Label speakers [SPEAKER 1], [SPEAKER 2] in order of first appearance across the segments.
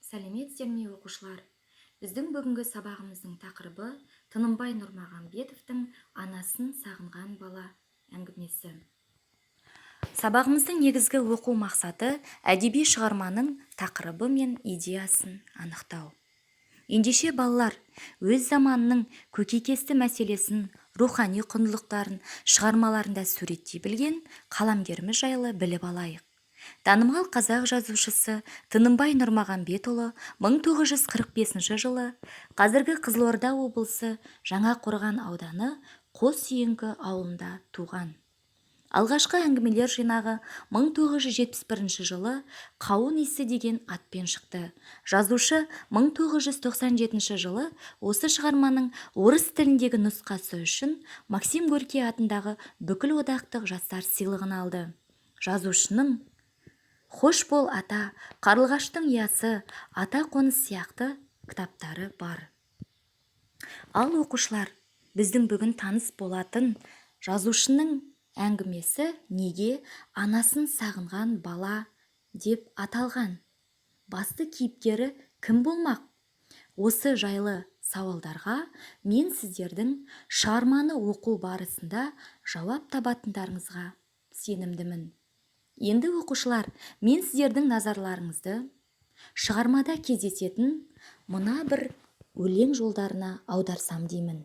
[SPEAKER 1] Сәлеметсіздер ме, оқушылар! Біздің бүгінгі сабағымыздың тақырыбы Тынымбай Нұрмағамбетовтің «Анасын сағынған бала» әңгімесі. Сабағымыздың негізгі оқу мақсаты: әдеби шығарманың тақырыбы мен идеясын анықтау. Ендеше, балалар, өз заманының көкейкесті мәселесін, рухани құндылықтарын шығармаларында суреттей білген қаламгеріміз жайлы біліп алайық. Танымал қазақ жазушысы Тынымбай Нұрмағамбетұлы 1945 жылы қазіргі Қызылорда облысы, Жаңақорған ауданы, Қосүйеңкі ауылында туған. Алғашқы әңгімелер жинағы 1971 жылы «Қауын иісі» деген атпен шықты. Жазушы 1997 жылы осы шығарманың орыс тіліндегі нұсқасы үшін Максим Горький атындағы Бүкілодақтық жастар сыйлығын алды. Жазушының «Хош бол, ата», «Қарлығаштың ұясы», «Ата қоныс» сияқты кітаптары бар. Ал, оқушылар, біздің бүгін таныс болатын жазушының әңгімесі неге «Анасын сағынған бала» деп аталған? Басты кейіпкері кім болмақ? Осы жайлы сауалдарға мен сіздердің шығарманы оқу барысында жауап табатындарыңызға сенімдімін. Енді, оқушылар, мен сіздердің назарларыңызды шығармада кездесетін мына бір өлең жолдарына аударсам деймін.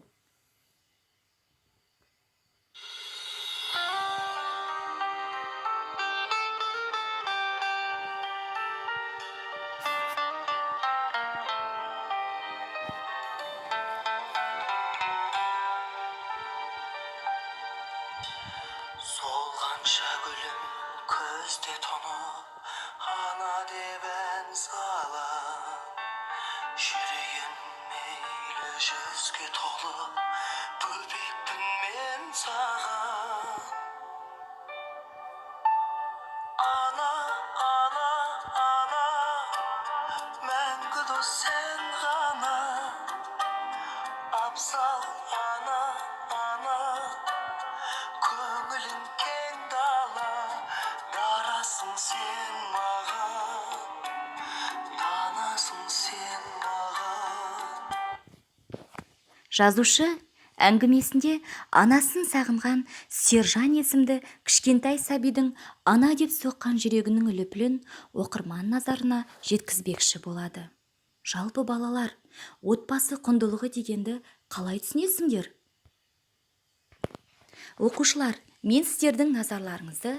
[SPEAKER 2] Солғанша гүлім күзде тұнып, ана деп ән салам. Жүрейін мейлі 100-ге толып, бөбекпін мен саған. Ана, ана, ана, мәңгі дос сен ғана. Абзал ана, ана, көңілің кең дала. Дарасың сен маған, данасың сен маған.
[SPEAKER 1] Жазушы әңгімесінде анасын сағынған Сержан есімді кішкентай сәбидің ана деп соққан жүрегінің лүпілін оқырман назарына жеткізбекші болады. Жалпы, балалар, отбасы құндылығы дегенді қалай түсінесіңдер? Оқушылар, мен сіздердің назарларыңызды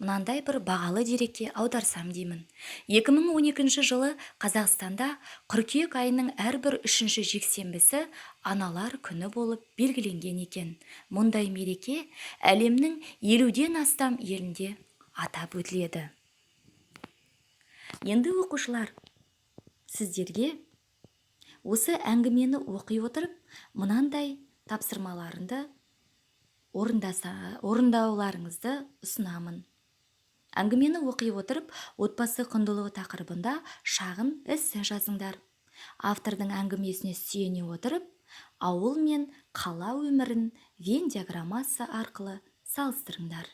[SPEAKER 1] мынандай бір бағалы дерекке аударсам деймін. 2012 жылы Қазақстанда қыркүйек айының әрбір үшінші жексенбісі Аналар күні болып белгіленген екен. Мұндай мереке әлемнің 50-ден астам елінде атап өтіледі. Енді, оқушылар, сіздерге осы әңгімені оқи отырып, мынандай тапсырмаларынды орындауларыңызды ұсынамын. Әңгімені оқи отырып, отбасы құндылығы тақырыбында шағын эссе жазыңдар. Автордың әңгімесіне сүйене отырып, ауыл мен қала өмірін Венн диаграммасы арқылы салыстырыңдар.